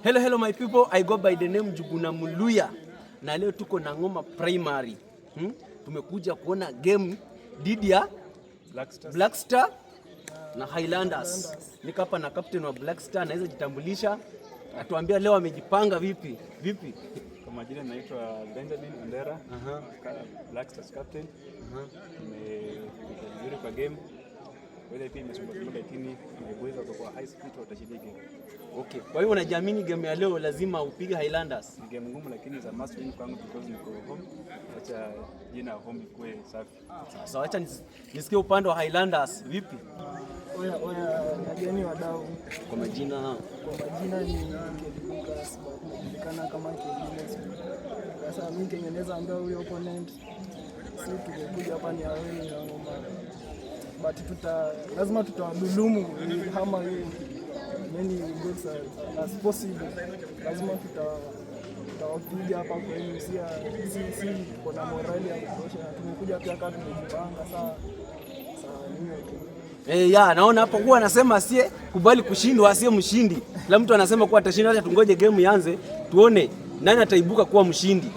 Hello, hello my people, I go by the name Juguna Muluya na leo tuko na Ngoma Primary. Tumekuja kuona game dhidi ya Black Stars. Black Star na Highlanders. Niko hapa na captain wa Black Star, anaweza jitambulisha, atuambia leo amejipanga vipi vipi. Kwa majina naitwa Benjamin Ondera, Black Stars captain. Tumekuja vizuri kwa game. Weather pia imesumbua kidogo, lakini my boys wako kwa high speed, watashinda game. Okay, kwa hiyo unajiamini game ya leo lazima upige Highlanders? Ni game ngumu, lakini is a must win kwangu because niko home. Acha jina home ikuwe safi. Sasa acha nisikie upande wa Highlanders vipi? Oya oya, nageni wadau. Kwa majina? Kwa majina ni Kelly Lucas, but najulikana kama Kelly. Sasa mimi kenye naweza ambia huyo opponent, si tumekuja hapa ni away na Ngoma, but lazima tutawadhulumu kama hiyo many goals as possible. Lazima tutawapiga hapa kwenu, si tuko na morali ya kutosha, tumekuja pia kama tumejipanga saa ni hiyo tu. Eh, ya naona hapo kuwa anasema asiye kubali kushindwa asiye mshindi. Kila mtu anasema kuwa atashinda, acha tungoje game ianze tuone nani ataibuka kuwa mshindi.